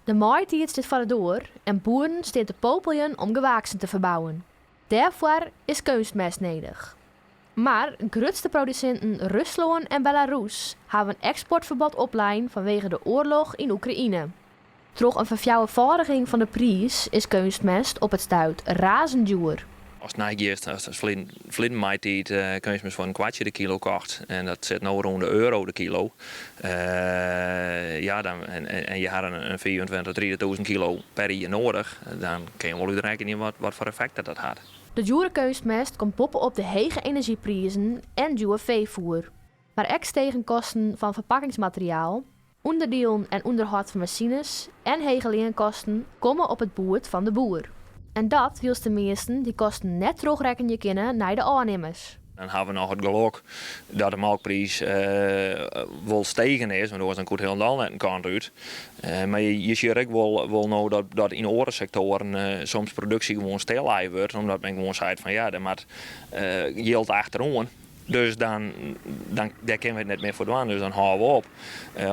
De maaitiid stiet foar de doar en boeren stean te popeljen om gewaaksen te ferbouwen. Dêrfoar is keunstmest nedich. Mar grutste produsinten Ruslân en Belarus hawwe in eksportferbod oplein fanwege de oarloch yn Oekraïne. Troch in ferfjouwerfâldiging fan de priis is keunstmest op it stuit razend djoer. Ast neigiest, hast ferliden maitiid keunstmest foar in kwartsje de kilo kocht en dat sit no rûn de euro de kilo. Ja, dan, en je ha in 25, 30.000 kilo per jier noadich, dan kinne je wol útrekkenje wat foar effekt dat dat hat. De djoere keunstmest komt boppe-op de hege enerzjyprizen en djoer feefoer. Mar ek stegen kosten fan ferpakkingsmateriaal, ûnderdielen en ûnderhâld fan masines en hege leankosten komme op it boerd fan de boer. En dat wylst de measten dy kosten net trochrekkenje kinne nei de ôfnimmers. Dan hawwe we noch it gelok dat de molkpriis wol stegen is, want oars dan koe it hielendal net in kant út. Mar je sjogge ek wol no dat yn oare sektoaren soms produksje gewoan stillein wurdt, omdat men gewoan seit fan ja, der moat jild achteroan. Dus dan, dan, dêr kinne we it net mear foar dwaan, dus dan hâlde we op.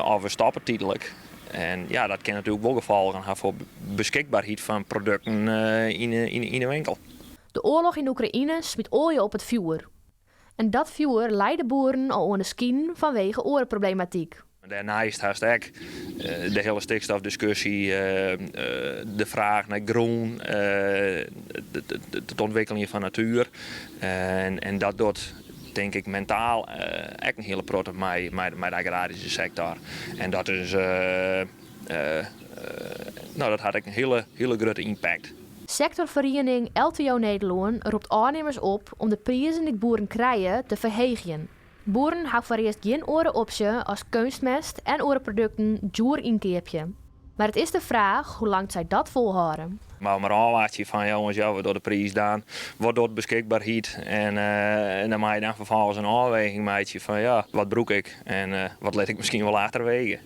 Of we stoppe tydlik. En ja, dat kin natuerlik wol gefolgen ha foar beskikberheid fan produkten yn de winkel. De oarloch yn Oekraïne smyt oalje op it fjoer. En dat fjoer lei de boeren al oan de skinen fanwege oare problematyk. Dêrneist hast ek de hiele stikstofdiskusje, de fraach nei grûn, it ûntwikkeljen fan natuer. En dat docht tink ik mentaal ek in hiele protte mei de agraryske sektor. En dat is, no, dat hat ek in hiele, hiele grutte ympakt. Sektorferiening LTO Nederlân ropt ôfnimmers op om de prizen dy't boeren krije te ferheegjen. Boeren ha foarearst gjin oare opsje as keunstmest en oare produkten djoer ynkeapje. Mar it is de fraach hoe lang't sy dat folhâlde. Mar mar ôfwachtsje fan jonges, ja, wat docht de priis dan? Wat docht beskikberheid? En dan mei je dan ferfolgens in ôfweging meitsje fan ja, wat brûk ik en wat lit ik miskien wol achterwege.